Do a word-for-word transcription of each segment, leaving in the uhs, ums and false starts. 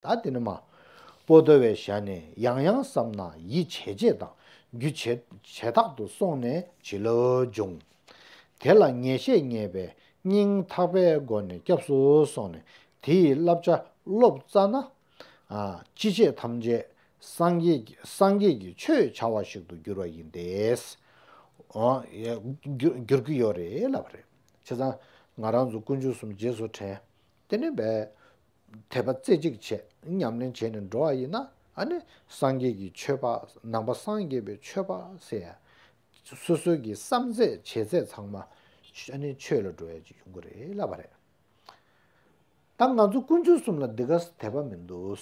ད་དེ་ནི་མ། པོ་ཏོ་བའི་ཞལ་ནས། ཡང་ཡང་བསམ་ན་ཡིད་བྱེད་བྱེད་དང་། རྒྱུ་བྱེད་བྱེད་དག་ཏུ་སོང་ནས་བྱིས་ལ་འབྱུང་། དེ་ལ་ངེས་ཤེས་རྙེད་པས་སྙིང་ཐག་པའི་སྒོ་ནས་སྐྱབས་སུ་སོང་ནས་དེ་ཡི་བསླབ་བྱ་སློབ་བཙལ་ན། ཨ། ཅི་བྱེད་ཐམས་ཅད་སངས་རྒྱས་ཀྱི་སངས་རྒྱས་ཀྱི་ཆོས་བྱ་བ་ཞིག་ཏུ་འགྱུར་བ་ཡིན་ཏེ། ཨོ། འགྱུར་འགྱུར་གྱི་ཡོད་རེད་ལབ་པ་རེད། བྱས་ཙང་ང་རང་ཚོ་དཀོན་མཆོག་གསུམ་རྗེས་སུ་དྲན། དེ་ནས་བས། དད་པ་རྩེ་གཅིག་བྱས་ཉམས་ལེན་བྱས་ནས་འགྲོ་བ་ཡིན་ན། ཨ་ནི་སངས་རྒྱས་ཀྱི་ཆོས་པ། ནང་པ་སངས་རྒྱས་པའི་ཆོས་པ་ཟེར་ཡ། སོ་སོའི་གི་བསམ་ཚད་བྱེད་ཚད་ཚང་མ་ཨ་ནི་ཆོས་ལ་འགྲོ་ཡ་ཅིག་ཡོང་གི་རེད་ལབ་པ་རེད། ད་ང་ཚོ་དཀོན་མཆོག་གསུམ་ལ་འདི་ག་དད་པ་མི་འདུག།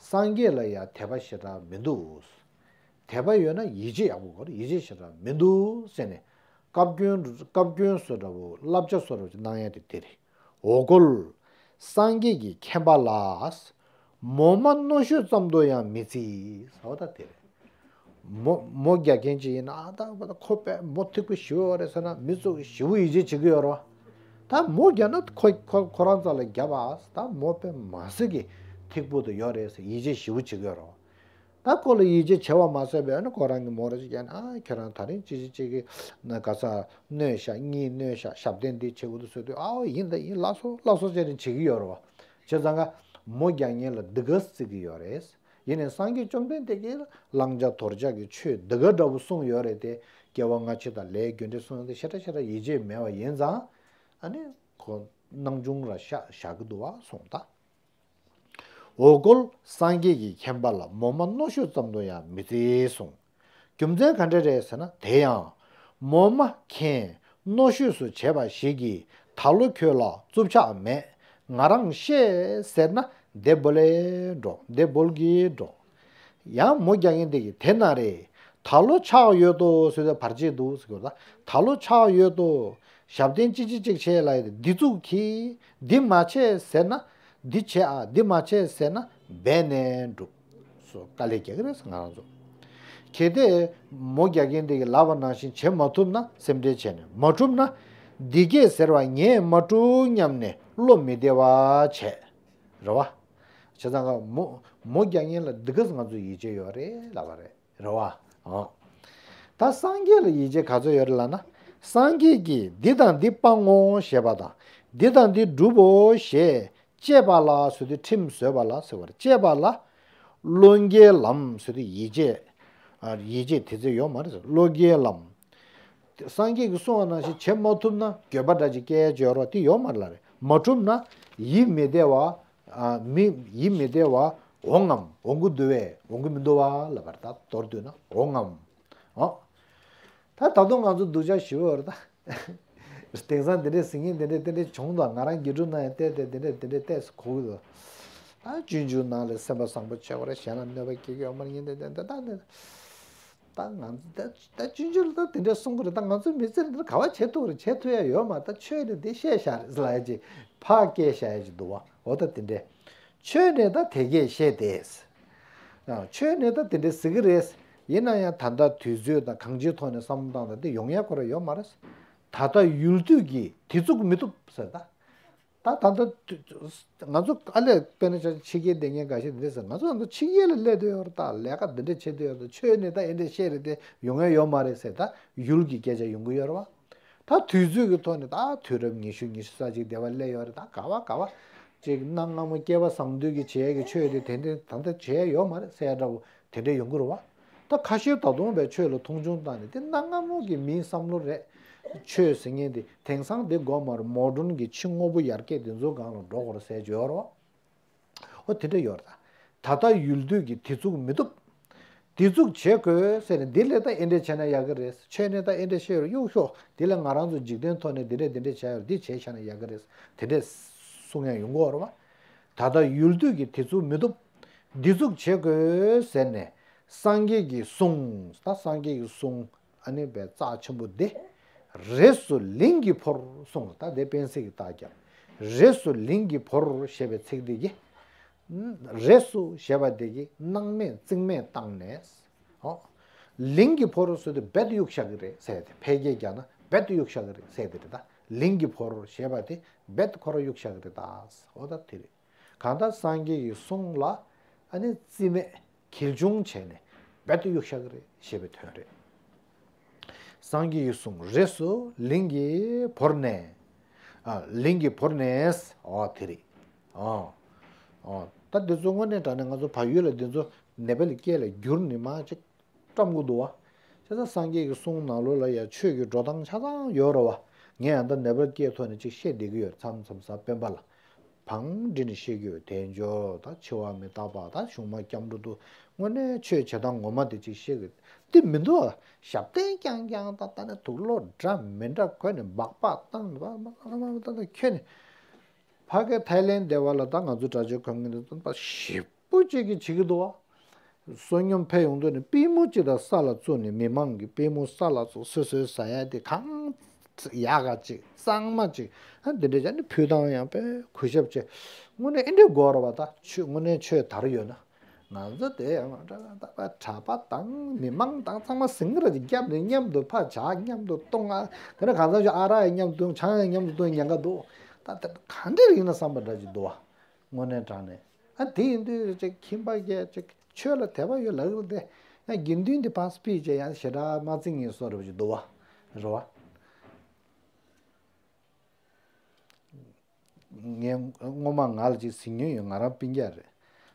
སངས་རྒྱས་ལ་ཡང་དད་པ་ཞེ་དྲག་མི་འདུག། དད་པ་ཡོད་ན་ཡིད་ཆེས་ཡག་པོ་དགོས་རེད། ཡིད་ཆེས་ཞེ་དྲག་མི་འདུག་ཟེར་ནས་བཀའ་བཀྱོན་བཀའ་བཀྱོན་བཟོ་འདྲ་བོ། བསླབ་བྱ་བཟོ་འདྲ་བོ་གནང་ཡ་དེ་དེ་རེད། འོ་སྐོལ། སངས་རྒྱས་ཀྱི་མཁྱེན་པ་ལ། མོ་མ་རྣོ་ཤོས་ཙམ་དུ་ཡང་མི་བརྩི་ཟེར་བ་ད་དེ་རེད། མོ་མོ་རྒྱག་མཁན་ཅིག་ཡིན་ན། ཨ། ད་ཁོ་དཔེ་མོ་ཐིག་པོ་ཞེ་པོ་ཡོད་རེད་ཟེར་ན་མི་ཚོ་གིས་ཞེ་པོ་ཡིད་ཆེས་བྱེད་ཀྱི་ཡོད་རེད་བ། ད་མོ་རྒྱག་ན་ཁོ་ཁོ་ཁོ་རང་རྩ་ལ་རྒྱབ་པ། ད་མོ་དཔེ་མ་སྲིད་ཀྱི་ཐིག་པོ་དེ་ཡོད་རེད་ཟེར་ཡིད་ཆེས་ཞེ་པོ་བྱེད་ཀྱི་ཡོད་རེད་བ། ད་ཁོ་ལ་ཡིད་ཆེས་བྱེད་པ་མ་ཟད་པའི་ཨ་ནི་ཁོ་རང་གི་མོ་ར་ཅིག་རྒྱག་ན། ཨ། ཁྱོད་རང་ད་རིང་ཅི་ཅི་ཅིག་གི་ན་ག་ས་གནོད་ཤག། གཉིད་གནོད་ཤག། ཞབས་བརྟན་འདི་བྱེད་དགོས་འདུག་ཟེར་དུས། ཨའོ་ཡིན་ད་ཡིན། ལགས་སོ་ལགས་སོ་བྱས་ནས་བྱེད་ཀྱི་ཡོད་རེད་བ། བྱས་ཙང་ཀ་མོ་རྒྱག་མཁན་ལ་འདི་ག་བརྩི་གི་ཡོད་རེད། ཡིན་ནའི་སངས་རྒྱས་བཅོམ་ལྡན་འདས་ཀྱིས་བླང་བྱ་དོར་བྱ་གི་ཆོས་འདི་ག་འདྲ་བོ་གསུངས་ཡོད་རེད་དེ། སྐྱེ་བ་སྔ་ཕྱི་དང་ལས་རྒྱུ་འབྲས་གསུངས་ཡོད་དེ། ཞེ་དྲག་ཞེ་དྲག་ཡིད་ཆེས་མེད་པ་ཡིན་ཙང་། ཨ་ནི་ཁོ་སྣང་ཆུང་ར་ཤ་བཞག་གི་འདུག་བ་གསུངས་ད། འོ་སྐོལ། སངས་རྒྱས་ཀྱི་མཁྱེན་པ་ལ། མོ་མ་རྣོ་ཤོས་ཙམ་དུ་ཡང་མི་བརྩི་གསུངས། རྒྱུ་མཚན་ག་འདྲ་རེད་ཟེར་ན། དེ་ཡང་མོ་མ་མཁྱེན། རྣོ་ཤོས་སུ་བྱས་པ་ཞིག་གིས། ད་ལོ་ཁྱོད་ལ་རྩུབ་ཆག་མེད། ང་རང་ཤེས་ཟེར་ན་བདེ་བོ་ལེ་འགྲོ། བདེ་བོ་གི་འགྲོ། ཡང་མོ་རྒྱག་མཁན་དེ་གིས་དེ་ན་རེ། ད་ལོ་ཆག་ཡོད་དོ་ཟེར་དུས་བར་ཆད་འདུག་ཟེར་གྱི་ཡོད་རེད། ད་ལོ་ཆག་ཡོད་དོ། ཞབས་བརྟན་ཅི་ཅི་ཅིག་བྱས་ལ་ཡོད་དེ། འདི་ཚུགས་གྱིས། འདི་མ་བྱས་ཟེར་ན། འདི་བྱས་ཨ། འདི་མ་བྱས་ཟེར་ན་འབད་ནས་འགྲུབ། སོ་དཀའ་ལས་རྒྱག་གི་རེད་ང་རང་ཚོ། གལ་ཏེ་མོ་རྒྱག་མཁན་དེ་གིས་ལབ་པ་ནང་བཞིན་བྱེད་མ་ཐུབ་ན། སེམས་ཁྲལ་བྱས་ནས་མ་གྲུབ་ན། འདི་སྐད་ཟེར་བ་ངས་མ་གྲུབ་སྙམ་ནས་བློ་མི་བདེ་བ་བྱས། རེད་བ། བྱས་ཙང་ཀ་མོ་མོ་རྒྱག་མཁན་ལ་འདི་ག་ང་ཚོ་ཡིད་ཆེས་ཡོད་རེད་ལབ་པ་རེད། རེད་བ། ཨོ། ད་སངས་རྒྱས་ལ་ཡིད་ཆེས་ག་ཚོད་ཡོད་རེད་ལབ་ན། སངས་རྒྱས་ཀྱིས་འདི་དང་འདི་སྤང་ངོ་ཞེས་པ་དང་། འདི་དང་འདི་སྒྲུབ་བོ་ཞེས་བཅས་པ་ལ་ཟེར་དུས། ཁྲིམས་བཟོས་པ་ལ་ཟེར་བ་རེད། བཅས་པ་ལ། བློ་འགྱུར་ལམ་ཟེར་དུས་ཡིད་ཆེས། ཨ། ཡིད་ཆེས་དེ་ཚོ་ཡོད་མ་རེད་ཟེར། བློ་འགྱུར་ལམ། སངས་རྒྱས་ཀྱིས་གསུངས་པ་ནང་བཞིན་བྱེད་མ་ཐུབ་ན་འགྱོད་པ་འདྲ་ཅིག་སྐྱེ་ཡ་ཅིག་ཡོད་རེད་བ། དེ་ཡོད་མ་རེད་ལབ་རེད། མ་གྲུབ་ན་ཡིད་མི་བདེ་བ། ཨ། མི་ཡིད་མི་བདེ་བ་འོང་ངམ། འོང་གི་འདུག་བས། འོང་གི་མི་འདུག་བ་ལབ་པ་རེད། ད་མདོར་བསྡུས་ན་འོང་ངམ། ཨོ། ད་ད་དུང་ང་ཚོ་སྡུག་ཅག་ཞེ་པོ་ཡོད་རེད་ད། དེང་སང་འདི་འདྲས་ཟེར་མཁན་འདི་འདྲས་དེ་འདྲས་བྱུང་དང་། ང་རང་དགེ་ཕྲུག་ནང་ཡང་བལྟས་ཏེ་འདི་འདྲས་འདི་འདྲས་བལྟས་སུ་གོ་གི་འདུག། ད་སྤྱོད་འཇུག་ནང་ལ་སེམས་པ་བཟང་པོ་བྱེད་དགོས་རེད། གཞན་ལ་གནོད་པ་སྐྱེལ་གྱི་ཡོད་མ་རེད། འདི་འདྲས་འདི་འདྲས་ད་འདི། ད་ང་ཚོ་ད་ད་ཆུང་ཆུང་ལ་ད་དེ་འདྲས་གསུང་གི་རེད། ད་ང་ཚོ་མི་ཚེ་འདིར་ག་བ་བྱེད་ཐུབ་རེད། བྱེད་ཐུབ་ཡ་ཡོད་མ་རེད། ད་ཆོས་ནི་འདི་བཤད་བཞག་རེད་ལབ་ཡ་ཅིག་ཕར་སྐད་བཤད་ཡ་ཅིག་འདུག་བ། འོ་ད་དེ་འདྲས། ཆོས་ནི་ད་དེ་སྐད་བཤད་དེ། ཨ། ཆོས་ནི་ད་དེ་འདྲས་ཟེར་གི་རེད། ཡིན་ན་ཡང་ད་ལྟ་དུས་ཚོད་དང་གང་ཅིའི་ཐོག་ནས་བསམ་བློ་བཏང་ད་དེ་ཡོང་ཡ་ཁོ་རང་ཡོད་མ་རེད། ད་ལྟ་ཡུལ་དུས་ཀྱི་དེ་ཚུགས་མི་ཐུབ་ཟེར་ད། ད་ད་ལྟ་དུས་ང་ཚོ་ཨ་ལས་དཔེར་ན་ཆ་ཕྱི་རྒྱལ་བསྡད་མཁན་འགའ་ཤས་འདི་འདྲས་ཟེར། ང་ཚོ་ད་ལྟ་ཕྱི་རྒྱལ་ལ་སླེབས་བསྡད་ཡོད་རེད། ད་ལས་ཀ་འདི་འདྲས་བྱེད་བསྡད་ཡོད་རེད། ད་ཆོས་ནི་ད་ཨེ་འདྲས་བཤད་རེད་དེ་ཡོང་ཡ་ཡོད་མ་རེད་ཟེར། ད་ཡུལ་གྱི་སྐད་ཆ་ཡོང་གི་ཡོད་རེད་བ། ད་དུས་ཚོད་ཀྱི་ཐོག་ནས་ད་དུས་རབས་ཉི་ཤུ་ཉི་ཤུ་རྩ་གཅིག་དེ་བ་སླེབས་ཡོད་རེད། ད་ག་བ་ག་བ་ཅིག་གནའ་སྔ་མོ་སྐལ་བ་བཟང་དུས་ཀྱི་བྱེད་ཡས་ཀྱི་ཆོས་དེ་དེ་འདྲས་ད་ལྟ་བྱེད་ཡས་ཡོད་མ་རེད་ཟེར་ཡ་འདྲ་བོ་དེ་འདྲས་ཡོང་གི་རེད་བ། ད་ཁ་ཤས་ད་དུང་བའི་ཆོས་ལ་མཐོང་ཆུང་བཏང་ནས་དེ་གནའ་སྔ་མོ་གི་མིའི་བསམ་བློ་རེད། ཆོས་ཟེར་མཁན་དེ་དེང་སང་དེ་དགོས་མ་རེད། མོ་ཌརན་གྱི་ཕྱི་དངོས་པོ་ཡར་རྒྱས་དེ་ཚོའི་སྒང་ལ་འགྲོ་དགོས་རེད་ཟེར་གྱི་ཡོད་རེད་བ། ཨོ་དེ་འདྲ་ཡོད་རེད། ད་ད་ལྟ་ཡུལ་དུས་ཀྱི་དེ་ཚུགས་མི་ཐུབ། དེ་ཚུགས་བྱེད་དགོས་ཟེར་ནས་འདི་ལས་ད་ཨེ་འདྲས་བྱས་ན་ཡག་གི་རེད། ཆོས་ནས་ད་ཨེ་འདྲས་བཤད་ཡོད་རེད། གཡུག་ཤོག། འདི་ལས་ང་རང་ཚོ་འཇིག་རྟེན་ཐོག་ནས་འདི་འདྲས་འདི་འདྲས་བྱས་ཡོད་རེད། འདི་བྱས་བྱས་ན་ཡག་གི་རེད། དེ་འདྲས་གསུང་ཡང་ཡོང་གི་ཡོད་རེད་བ། ད་ལྟ་ཡུལ་དུས་ཀྱི་དེ་ཚུགས་མི་ཐུབ། འདི་ཚུགས་བྱེད་དགོས་ཟེར་ནས་སངས་རྒྱས་ཀྱི་གསུང་། ད་སངས་རྒྱས་ཀྱི་གསུང་ཨ་ནི་བའི་རྩ་ཆེན་པོ་འདི། རིས་སུ་ལིང་གི་ཕོར་གསུངས། ད་དེ་དཔེ་མཚོན་གྱི་རྟགས་རྒྱབ། རིས་སུ་ལིང་གི་ཕོར་ཞེས་པའི་ཚིག་འདི་གིས། རིས་སུ་ཞེས་པ་དེ་གིས་སྣང་མེད་རྩིས་མེད་བཏང་ནས། ཨོ། ལིང་གི་ཕོར་ཟེར་དུས་རྦད་དེ་གཡུག་བཞག་གི་རེད་ཟེར་ཏེ། ཕལ་སྐད་རྒྱག་ན་རྦད་དེ་གཡུག་བཞག་གི་རེད་ཟེར་དེ་རེད། ད་ལིང་གི་ཕོར་ཞེས་པ་དེ་རྦད་དེ་ཁོ་རང་གཡུག་བཞག་གི་རེད་ད། ཨོ་ད་དེ་རེད། གང་ལྟར་སངས་རྒྱས་ཀྱི་གསུང་ལ་ཨ་ནི་རྩིས་མེད་གལ་ཆུང་བྱས་ནས་རྦད་དེ་གཡུག་བཞག་གི་རེད་ཞེས་པའི་དོན་རེད། སངས་རྒྱས་ཀྱི་གསུང་རིས་སུ་ལིང་གིས་བོར་ནས། ཨ་ལིང་གིས་བོར་ནས། ཨོ་དེ་རེད། ཨོ། ཨོ་ད་འདི་ཚོ་དངོས་གནས་དྲང་གནས་ང་ཚོ་བལ་ཡུལ་ལ་འདི་ཚོ་ནེ་པ་ལི་སྐད་ལ་བསྒྱུར་ནས་མར་ཅིག་བཀྲམ་དགོས་འདུག་བ། བྱས་ཙང་སངས་རྒྱས་ཀྱི་གསུང་ནང་ལོགས་ལ་ཡང་ཆོས་ཀྱི་འགྲོ་སྟངས་ཆ་ཚང་ཡོད་རེད་བ། ངས་ཡང་ད་ནེ་པ་ལི་སྐད་ཐོག་ནས་ཅིག་བཤད་བསྡད་ཀྱི་ཡོད། མཚམས་མཚམས་སུ་སྤེན་པ་ལ། བང་སྒྲིག་ནས་བཤད་ཀྱི་ཡོད། དལ་འབྱོར་དང་འཆི་བ་མི་རྟག་པ་དང་གཞུང་མ་སྐྱབས་འགྲོ་འདུག། དངོས་གནས་ཆོས་བྱེད་སྟངས་ངོ་མ་དེ་ཅིག་བཤད་ཀྱི་དེ་མི་འདུག་ཨ། ཞབས་བརྟན་རྐྱང་རྐྱང་དང་ད་ནི་དུག་ལོག་འདྲ་མི་འདྲ་གོན་ནས་སྦག་སྦག་བཏང་ནས་ད་ད་ཁྱོད་ནི་ཕ་གི་ཐའི་ལེན་སྡེ་བ་ལ་ད་ང་ཚོ་དྲ་ཆོས་གོ་མཁན་དེ་ཚོ་ཞིབ་པོ་ཅིག་གིས་བྱེད་ཀྱི་འདུག་ཨ། བསོད་སྙོམས་ཕེབས་ཡོང་དུས་ནི་པུས་མོ་གཅིག་དང་ས་ལ་བཙུགས་ནས་མི་མང་གི་པུས་མོ་ས་ལ་བཙུགས་སོ་སོའི་ཟ་ཡ་དེ་གང་ཡག་ག་ཅིག་གཙང་མ་ཅིག་ཨ་འདི་འདྲ་བྱས་ནས་ཕུལ་སྟངས་ཡང་དཔེ་གུས་ཞབས་ཆེ། དངོས་གནས་ཨེ་འདྲའི་དགོས་རེད་བ། ད་ཆོས་དངོས་གནས་ཆོས་དར་ཡོད་ན་ང་ཚོ་དེ་ཡང་གྲྭ་པ་དང་མི་མང་དང་ཚང་མ་ཟིང་ར་ཅིག་བརྒྱབ་ནས་མཉམ་དུ་ཕར་བྱ་མཉམ་དུ་གཏོང་ཨ། དེ་ནས་གང་ཟག་ཞིག་ཨ་རག་ཡང་མཉམ་དུ་གཏོང་ཆང་ཡང་མཉམ་དུ་གཏོང་ཉེན་ཁ་འདུག། ད་དེ་གང་འདྲ་ཡིན་ན་བསམ་པ་འདྲ་ཅིག་འདུག་བ། དངོས་གནས་དྲང་གནས། ཨ་དེ་ཡིན་དུས་ཅིག་ཁྱིམ་པ་སྐད་ཅིག་ཆོས་ལ་དད་པ་ཡོད་ལབ་ཀྱི་རེད་དེ། ཡང་དགེ་འདུན་དེ་ཕར་སྤེལ་བྱས་ཡང་ཞེ་དྲག་མ་བརྩི་ངེས་བཟོ་འདྲ་ཅིག་འདུག་བ། རེད་བ། ངས་སྔོན་མ་ང་ལ་ཅིག་ཟིན་མྱོང་ཡོད། ང་རང་སྤུན་ཀྱག་རེད།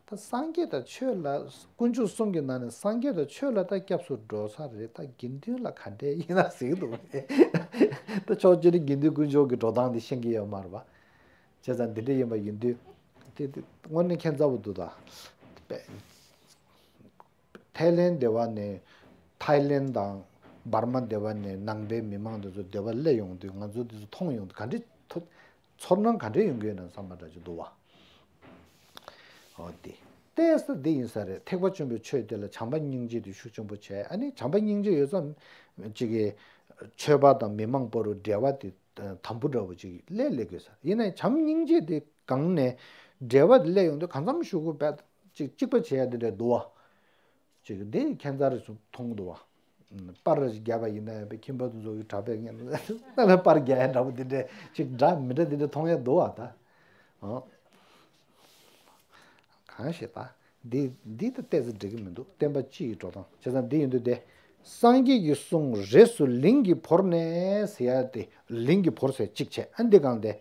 ད་སངས་རྒྱས་དང་ཆོས་ལ་དཀོན་མཆོག་གསུམ་གྱི་ནང་ནས་སངས་རྒྱས་དང་ཆོས་ལ་ད་སྐྱབས་སུ་འགྲོ་ས་རེད། ད་དགེ་འདུན་ལ་ག་འདྲས་ཡིན་ན་ཟེར་གྱི་འདུག་རེད། ད་ཕྱོགས་གཅིག་ནས་དགེ་འདུན་དཀོན་མཆོག་གི་འགྲོ་སྟངས་དེ་ཤེས་ཀྱི་ཡོད་མ་རེད་པ། བྱས་ཙང་འདི་འདྲ་ཡིན་པ་ཡིན་དུས། དེ་དེ་དངོས་གནས་ཁྱད་མཚར་པོ་འདུག་ད། ཐའི་ལེན་སྡེ་བ་ནས། ཐའི་ལེན་དང་འབར་མ་སྡེ་བ་ནས་ནང་པའི་མི་མང་དེ་ཚོ་སྡེ་བ་སླེབས་ཡོང་དུས་ང་ཚོ་དེ་ཚོ་མཐོང་ཡོང་དུས་ག་འདྲ་ཐུག་ཚོར་སྣང་ག་འདྲ་ཡོང་གི་ཡོད་ན་བསམ་པ་འདྲ་ཅིག་འདུག་བ། འོ་དེ། ཏོག་ཙམ་འདི་ཡིན་ས་རེད། ཐེག་པ་ཆེན་པོའི་ཆོས་དེ་ལ་བྱམས་པ་སྙིང་རྗེ་དེ་ཤུགས་ཆེན་པོ་བྱས། ཨ་ནི་བྱམས་པ་སྙིང་རྗེ་ཡོད་ཙམ་ཅིག་གིས་ཆོས་པ་དང་མི་མང་བར་དུ་འབྲེལ་བ་དེ་དམ་པོ་འདྲ་བོ་ཅིག་སླེབས་སླེབས་དགོས་ས་ཡིན་ན། བྱམས་སྙིང་རྗེ་དེ་སྒང་ནས་འབྲེལ་བ་དེ་སླེབས་ཡོང་དུས་གང་འཚམ་ཞུ་དགོས་པས་ཅིག་གཅིག་པ་བྱེད་ཡ་དེ་འདྲ་འདུག་བ། ཅིག་འདི་ཁྱད་མཚར་རེ་ཞིག་མཐོང་གི་འདུག་བ། པར་རེ་ཞིག་བརྒྱབ་པ་ཡིན་ན་ཡང་པའི་ཁྱིམ་པ་དེ་ཚོ་གི་གྲྭ་པས་ངན་ན་ལ་པར་རྒྱག་ཡ་འདྲ་པོ་འདི་འདྲས་ཅིག་འདྲ་མི་འདྲ་འདི་འདྲ་མཐོང་ཡ་འདུག་བ་ད། ཨོ། གང་ཞེས་ད། འདི་འདི་ད་ཏོག་ཙམ་འགྲིག་གི་མི་འདུག། བསྟན་པ་སྤྱི་ཡི་འགྲོ་སྟངས་བྱས་ཙང་འདི་ཡིན་དུས་དེ། སངས་རྒྱས་ཀྱི་གསུང་རིས་སུ་ལིང་གིས་བོར་ནས་ཟེར་ཡ་དེ་ལིང་གིས་བོར་ཟེར་གཅིག་བྱས། ཨ་འདི་གང་དེ།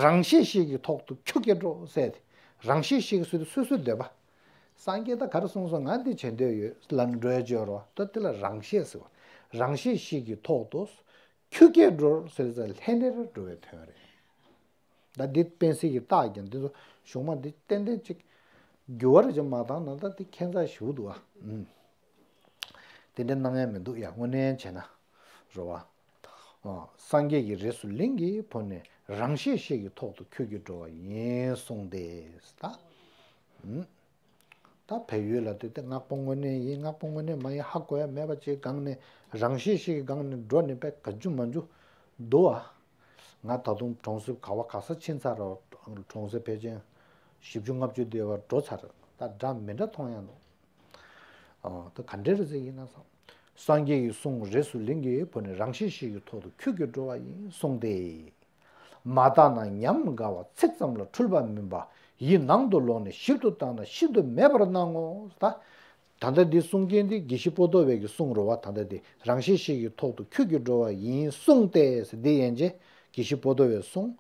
རང་ཤེས་ཤིག་གི་ཐོག་ཏུ་ཁྱུ་སྐྱེས་འགྲོ་ཟེར་དེ། རང་ཤེས་ཤིག་གི་ཟེར་དུས་སོ་སོའི་འདོད་པ། སངས་རྒྱས་ད་ག་རེ་གསུངས་སོང་། ང་འདི་བྱེད་འདོད་ཡོད་ལབ་ནས་འགྲོ་ཡ་ཅིག་ཡོད་རེད་བ། ད་དེ་ལ་རང་ཤེས་ཟེར་བ། རང་ཤེས་ཤིག་གི་ཐོག་ཏུ་ཁྱུ་སྐྱེས་འགྲོ་ཟེར་ཙང་ལྷན་ནེ་རུ་འགྲོ་བའི་དོན་རེད། ད་འདི་སྤེན་སྲིད་ཀྱི་རྟགས་ཀྱང་འདི་ཚོ་གཞུང་མ་འདི་ཏན་ཏན་ཅིག་འགྱུར་བ་རེ་ཅིག་མ་བཏང་ན་ད་འདི་ཁྱད་མཚར་ཞིག་འདུག་ཨ། ཨུམ། དེ་འདྲ་གནང་ཡ་མི་འདུག་ཡ། དངོས་གནས་བྱས་ན། རེད་བ། ཨ། སངས་རྒྱས་ཀྱི་རིས་སུ་ལིང་གིས་བོར་ནས་རང་ཤེས་ཤིག་གི་ཐོག་ཏུ་ཁྱུ་སྐྱེས་འགྲོ་བ་ཡིན་གསུངས་ཏེ། ད། ཨུམ། ད་བལ་ཡུལ་ལ་དེ་དེ་སྔགས་པོ་དངོས་གནས་ཡིན། སྔགས་པོ་དངོས་གནས་མ་ཡིན་ཧ་གོ་ཡ་མེད་པ་ཅིག་སྒང་ནས་རང་ཤེས་ཤིག་གི་སྒང་ནས་འགྲོ་ནས་པའི་ག་འཇུ་མ་འཇུ་འདུག་ཨ། ང་ད་དུང་གྲོང་གསེབ་ག་བ་ག་ས་ཕྱིན་ཚར་རོ། གྲོང་གསེབ་ཕལ་ཆེར་བཞི་བཅུ་ལྔ་བཅུ་དེ་བར་འགྲོ་ཚར། ད་འདྲ་མི་འདྲ་མཐོང་ཡ་འདུག། ཨ། ད་ག་འདྲ་རེད་ཟེར་ཡིན་ན་བསམ། སངས་རྒྱས་ཀྱི་གསུང་རིས་སུ་ལིང་གིས་བོར་ནས་རང་ཤེས་ཤིག་གི་ཐོག་ཏུ་ཁྱུ་སྐྱེས་འགྲོ་བ་ཡིན་གསུངས་ཏེ། མ་བརྟགས་ན་ཉམས་དགའ་བ། ཚིག་ཙམ་ལ་འཁྲུལ་པ་མིན་པ། ཡིད་ནང་དུ་ལོག་ནས་ཞིབ་ཏུ་བརྟགས་ན་ཤིན་ཏུ་མེད་པར་སྣང་ངོ་། ད། ད་ལྟ་འདི་གསུང་མཁན་འདི་དགེ་བཤེས་པོ་ཏོ་བས་ཀྱི་གསུང་རེད་བ། ད་ལྟ་འདི་རང་ཤེས་ཤིག་གི་ཐོག་ཏུ་ཁྱུ་སྐྱེས་འགྲོ་བ་ཡིན་གསུངས་ཏེ་ཟེར་འདི་ཡན་ཆད་དགེ་བཤེས་པོ་ཏོ་བས་གསུངས།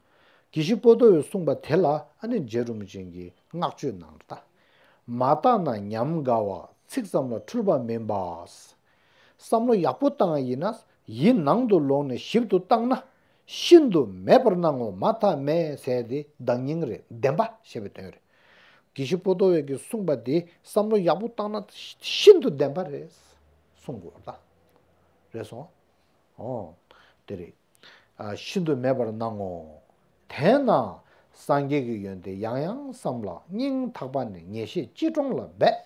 དགེ་བཤེས་པོ་ཏོ་བས་གསུངས་པ་དེ་ལ་ཨ་ནི་རྗེ་རིན་པོ་ཆེ་གིས་བསྔགས་བརྗོད་གནང་རེད་ད། མ་བརྟགས་ན་ཉམས་དགའ་བ། ཚིག་ཙམ་ལ་འཁྲུལ་པ་མིན་པ། བསམ་བློ་ཡག་པོ་བཏང་ཡིན་ན་ཡིད་ནང་དུ་ལོག་ནས་ཞིབ་ཏུ་བརྟགས་ན་ཤིན་ཏུ་མེད་པར་སྣང་ངོ་། མ་མཐའ་མེད་ཟེར་དེ་བདག་ཉིད་རེད། བདེན་པ་ཞེས་པའི་དོན་རེད། དགེ་བཤེས་པོ་ཏོ་བས་ཀྱིས་གསུངས་པ་དེ་བསམ་བློ་ཡག་པོ་བཏང་ན་ཤིན་ཏུ་བདེན་པ་རེད་གསུང་དགོས་པ་རེད་སོང་། ཨོ། དེ་རེད། ཨ། ཤིན་ཏུ་མེད་པར་སྣང་ངོ་། དེས་ན་སངས་རྒྱས་ཀྱི་ཡོན་ཏན་ཡང་ཡང་བསམ་ལ་སྙིང་ཐག་པ་ནས་ངེས་ཤེས་སྐྱིད་གྲོང་ལ་སྦས།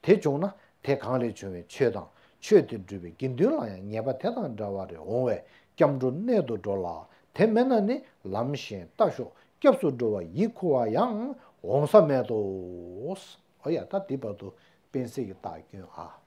དེ་བྱུང་ན་དེ་གང་ལས་བྱུང་བའི་ཆོས་དང་ཆོས་དེ་སྒྲུབ་པའི་དགེ་འདུན་ལ་ཡང་ཉེས་པ་དེ་དང་འདྲ་བ་རེ་འོང་བས་སྐྱབས་འགྲོ་གནད་དུ་འགྲོ་ལ། དེ་མེད་ན་ནི་ལམ་གཞན་ལྟ་ཞོག། སྐྱབས་སུ་འགྲོ་བ་ཡིད་ཁུ་བ་ཡང་འོང་ས་མེད་དོ། ཨོ་ཡ། ད་འདི་བར་དུ་སྤེན་སྲིད་ཀྱི་རྟགས་སྐྱོན་ཨ།